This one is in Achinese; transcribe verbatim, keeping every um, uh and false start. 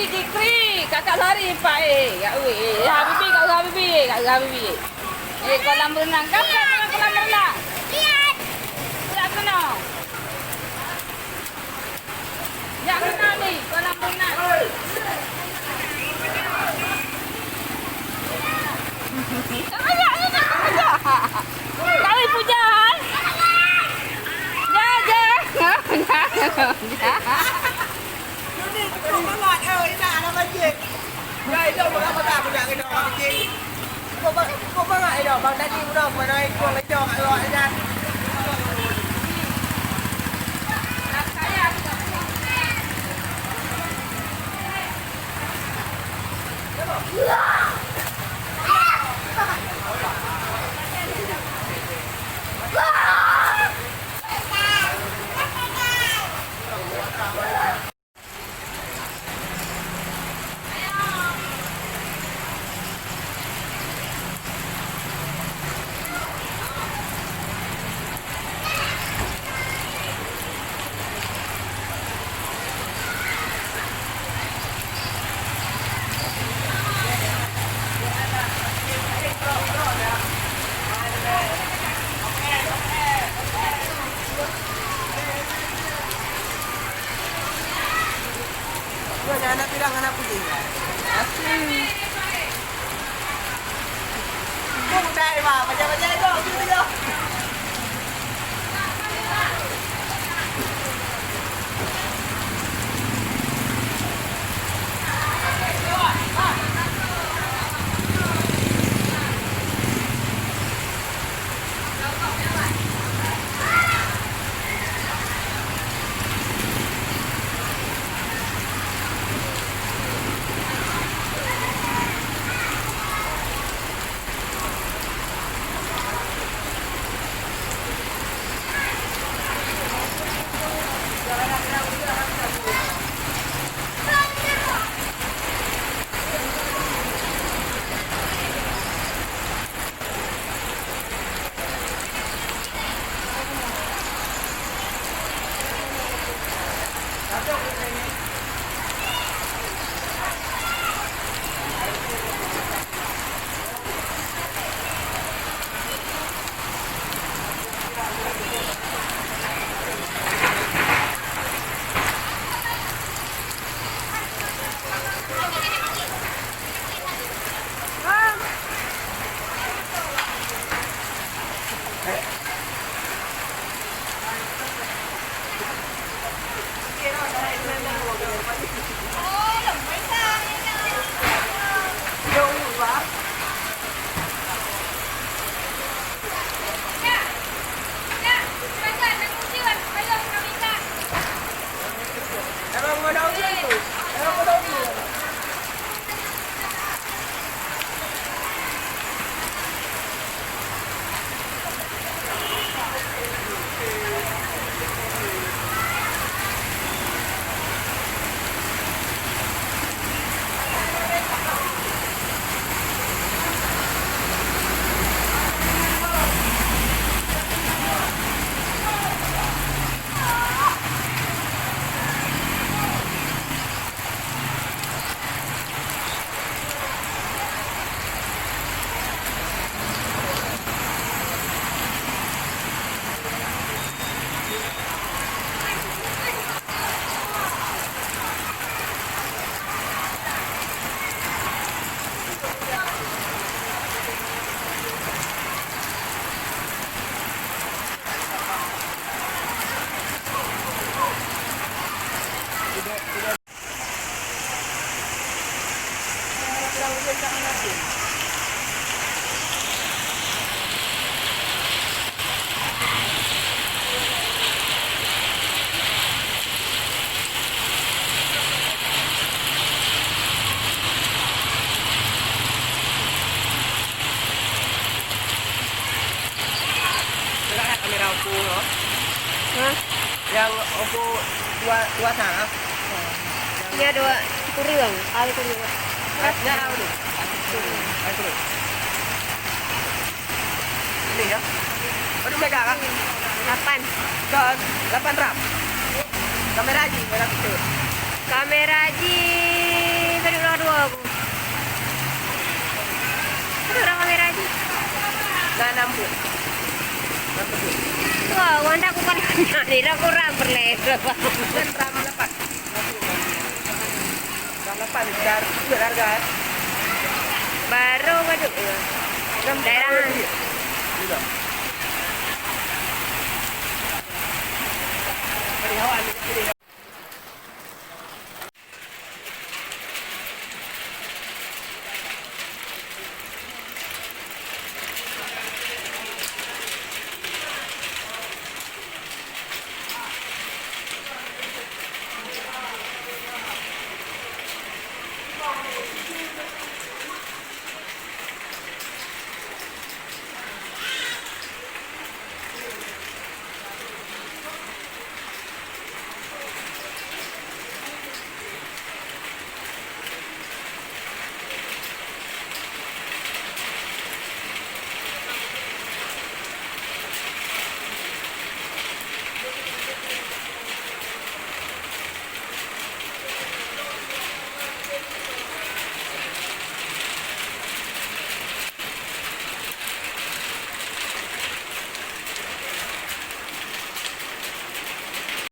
Jikri, kakak lari, Pak, eh. Ya, weh, eh. Ya, Habibi, Kak Habibi, eh. Kak Habibi, eh. Eh, kolam renang. Kan, kan, kolam renang. Lihat. Lihat sana. Lihat sana ni, kolam renang. Kami puja, hai. Ya, ya. Ini cukup banget, eh, Ina, ada banjir. Ya, itu, pegang-pegang, pegang, pegang, banjir. Cukup ba-, cukup banget, Ina. Bang tadi udah, mana ikut, lecok, kat luar, Ina. Nyoe aneuk pirang, aneuk putéh. Bung dai, Mak. Bajai-bajai tu, tu, tu. Teuka that kamera Oppo nyoe? Hah? Nyang Oppo dua, dua sa, ah? Iya, dua. Kurang. Ada kurang. Nah, nah, udah. Kurang. Nah, kurang. Ini ya. Aduh, mega, Kak. Lapan. Dah, lapan ram. Kamera ji, kamera picture. Kamera ji. Ka enam puluh. Wah, wanda ku kan nyan, dah kurang peureulèe. Kan gram lapan. Gram lapan, dah, dah harga, eh. Baru baru. Gram daerah. Iya.